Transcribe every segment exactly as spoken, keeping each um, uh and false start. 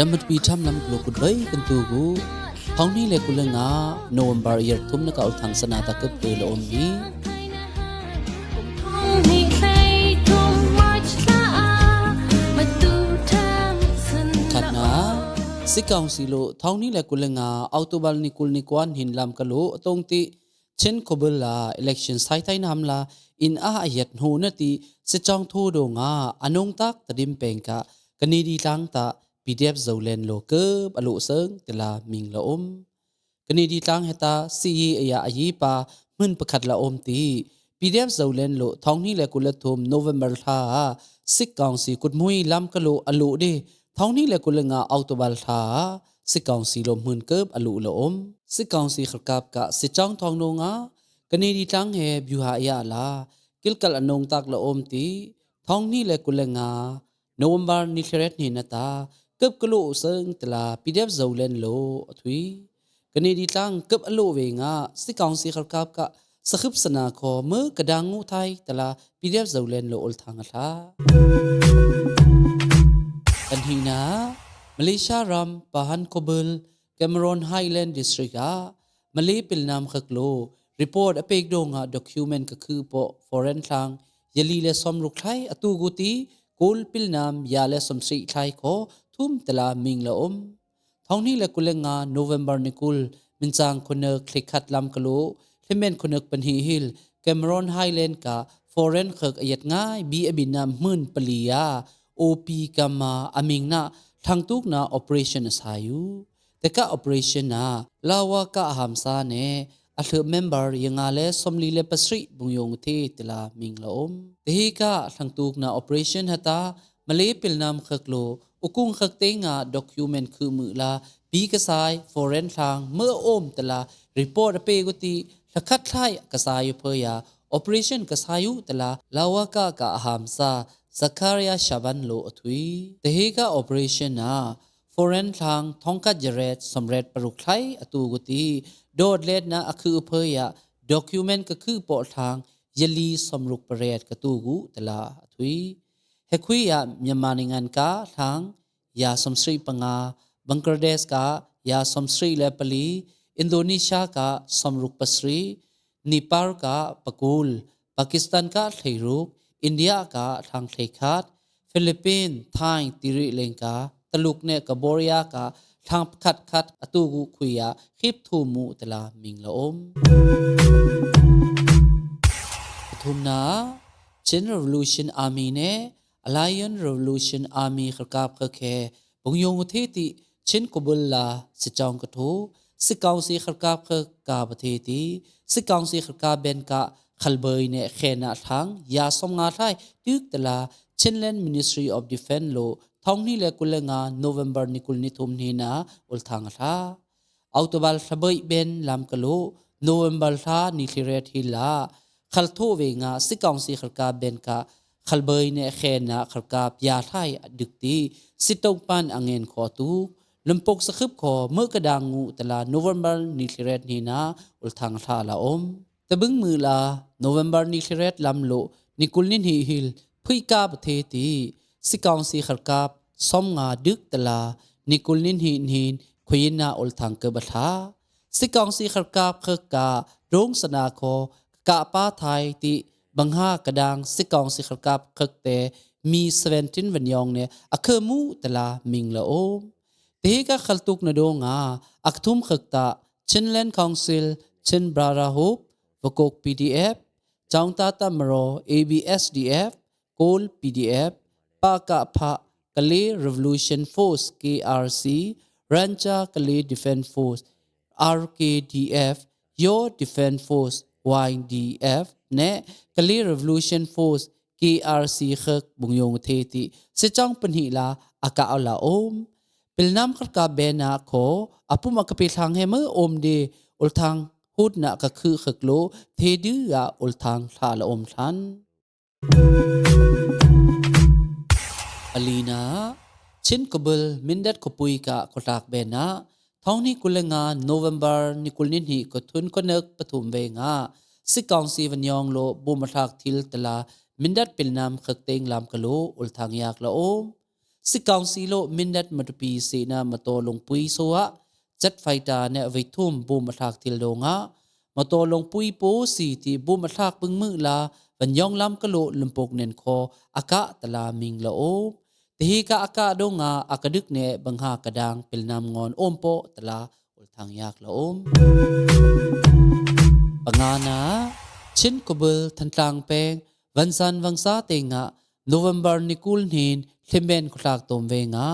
Dam mut pi tham lam klo kut bai kan tu gu. Thong ni le kul le nga November yar thum na ka ul thang sana ta kep ke le om ni. Khat na, State Council lo thong ni le kul le nga October ni kul ni kwan hin lam ka lo tong ti Chin Kobul la election sai tai nam la in a ayat hnu na ti State Chong thu do nga anong tak ta dim peng ka kani di tlang ta P D F Zoland lo kep alo seng te la ming la om. Kani di tlang heta si yi aya ayi pa mun pakhat la om ti P D F Zoland lo thong ni le kul le thum November tha State Council kut mui lam ka lo alo de thong ni le kul le nga October tha State Council lo mun kep alo la om. State Council kharkap ka State Chong thong no nga kani di tlang he byu ha ya la kil kal anong tak la om ti thong ni le kul le nga November ni thret ni na ta kep ka lo seng te la P D F Zoland lo athui. Kani di tlang kep alo ve nga State Council kharkap ka sakhup sana kho me ka dang ngu thai te la P D F Zoland lo ul thang a tha. Kan hi na, Malaysia ram Pahan Kobul Cameron Highland District a Malay pilnam khak lo report a pek do nga document ka khu po foreign thlang yali le som ruk thai atu gu ti kul pilnam ya le som sri thai kho thum te la ming la om. Thong ni le kul le nga November ni kul min chang khunak thli khat lam ka lo thli men khunak pan hi hil Cameron Highland ka foreign khak ayat ngai bi abin na mun pali ya O P Kama aming na thang tuk na operation a sayu. Te ka operation na lawa ka hamsa ne a thli member ya nga le som li le pasri bung yong the te la ming la om. Te hi ka thang tuk na operation hata Malay pilnam khak lo ukung khak te nga document khu mu la pi ka sai foreign thlang me om te la report a pe gu ti thakhat thai ka sai yu phe ya operation ka sai yu te la lawa ka ka hamsa Zakaria Shaban lo athui. Te hi ka operation na foreign thlang thong khat yaret som ret paruk thai atu gu ti dot let na a khu phe ya document ka khu po thlang yali som ruk paret ka tu gu te la athui. He khui ya Myanmar ni ngan ka thlang ya som sri panga, Bangladesh ka ya som sri le pali, Indonesia ka som ruk pasri, Nepal ka pakul, Pakistan ka thli ruk, India ka thlang thli khat, Philippines, Thai, tiri leng ka taluk ne ka Boria ka thlang khat khat atu gu khui ya khip thu mu te la ming la om. Thum na, Chin Revolution Army ne Alliance Revolution Army kharkap khak he bung yong the ti Chin Kobul la State Chong ka thu State Council kharkap khak ka ba the ti State Council kharkap ben ka khalbai ne khe na thlang ya som nga thai tuk te la Chinland Ministry of Defence lo thong ni le kul le nga November ni kul ni thum ni na ul thang a tha. October thabai ben lam ka lo November tha ni thli ret hi la khal tho ve nga State Council kharkap ben ka khalbai ne khe na kharkap ya thai a duk ti State Tongpan a ngen kho tu lumpok sakhup kho me ka dang ngu te la November ni thli ret ni na ul thang tha la om. Te bung mu la November ni thli ret lam lo ni kul ni hi hil phui ka ba the ti State Council kharkap som nga duk te la ni kul ni hi hin khuin na ul thang ka ba tha. State Council kharkap khak ka rong sana kho ka pa thai ti bang ha ka dang State Council kharkap khak te mi seventeen van yong ne a khe mu te la ming la om. Te hi ka khal tuk na do nga a thum khak ta Chinland Council, Chin Brotherhood, Vokok P D F, Chaung Ta Ta Mro, A B S D F, Kol P D F, Pa Ka Pha Kale Revolution Force, K R C, Rancha Kale Defense Force, R K D F, Yaw Defense Force, Y D F, ne Kale Revolution Force, K R C khak bung yong the ti State Chong pan hi la a ka la om. Pilnam kharkap ben na kho a pum a ka pe thlang he me om de ul thang hut na ka khu khak lo the du ya ul thang tha la om than. Alina, Chin Kobul Mindat Khopui ka khotak ben na thong ni kul le nga November ni kul ni hi ko thun ko nak pathum ve nga State Council van yong lo bu ma thak thil te la Mindat pilnam khak teng lam ka lo ul thang yak la om. Sik kaung si lo Mindat Matupi si na mato lông pui so a, chat fai ta ne vei thum bum a thak thil dong a, mato lông pui po si ti bum a thak bưng mư la, van yong lam ka lo lum pok nen kho, a ka ta la ming la ôm. Ti hi ka a ka dong a, a ka duk ne bang ha ka dang pil nam ngon ôm po ta la ul thang yak la ôm. Bang a na, Chin Kobul Than Tlang Peng, Van San Vang Sa Teng a, November ni kul nin, thim ben ku thak tom ve nga,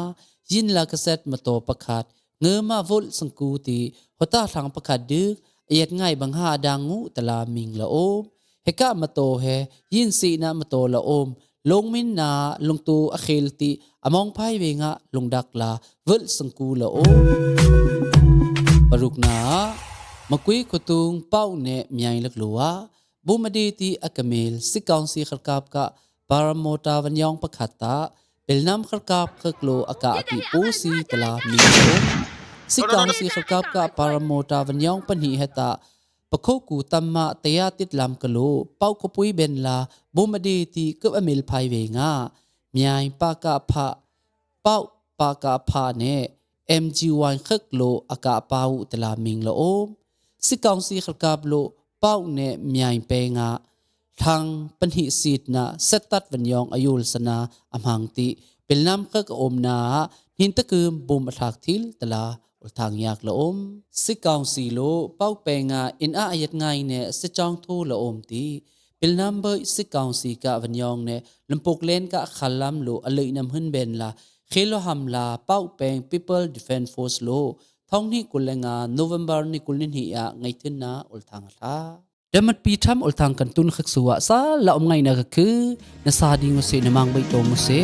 yin la ka set mato pakhat, ngơ ma volt sang ku ti, hota thang pakhat duk, a yet ngai bang ha dang ngu ta la ming la ôm. He ka mato he, yin si na mato la ôm, lông min na, lông tu a khel ti, a mong phai ve nga, lông dak la, volt sang ku la ôm. Paruk na, ma kui ko tung pau ne miai lak lua, bum a di ti a ka mil, sik kaung si khar kap ka, Paramota van yong pakhat ta, pil nam khar kap khak lo a ka a pi pu si ta la mi lo. Sik kaung si khar kap ka Paramota van yong pan hi he ta, pa kho ku tam ma ta ya tit lam ka lo, pau ko pui ben la, bum a di ti kup a mil phai ve nga. Miai pa ka pha, pau pa ka pha ne, M G Y khak lo a ka pau ta la ming la ôm. Sik kaung si khar kap lo, pau ne miai pe nga, thang pan hi sit na, set tat van yong a yul sana, a mang ti, pil nam khak a ôm na, nin ta kum bum a thak thil ta la, ul thang yak la ôm. Sik kaung si lo, pau pe nga, in a a yet ngai ne, se chong thu la ôm ti, pil nam bơi sik kaung si ka van yong ne, lum pok len ka khal lam lo, a lei nam hun ben la, khel lo ham la, pau peng People Defense Force lo, thong ni kul le nga, November ni kul nin hi a, ngai thun na, ul thang a tha. Damat pi tham ul thang kan tun khak sua, sa la ôm ngai na ka ku, na sa ding u se, na mang bai to mu se.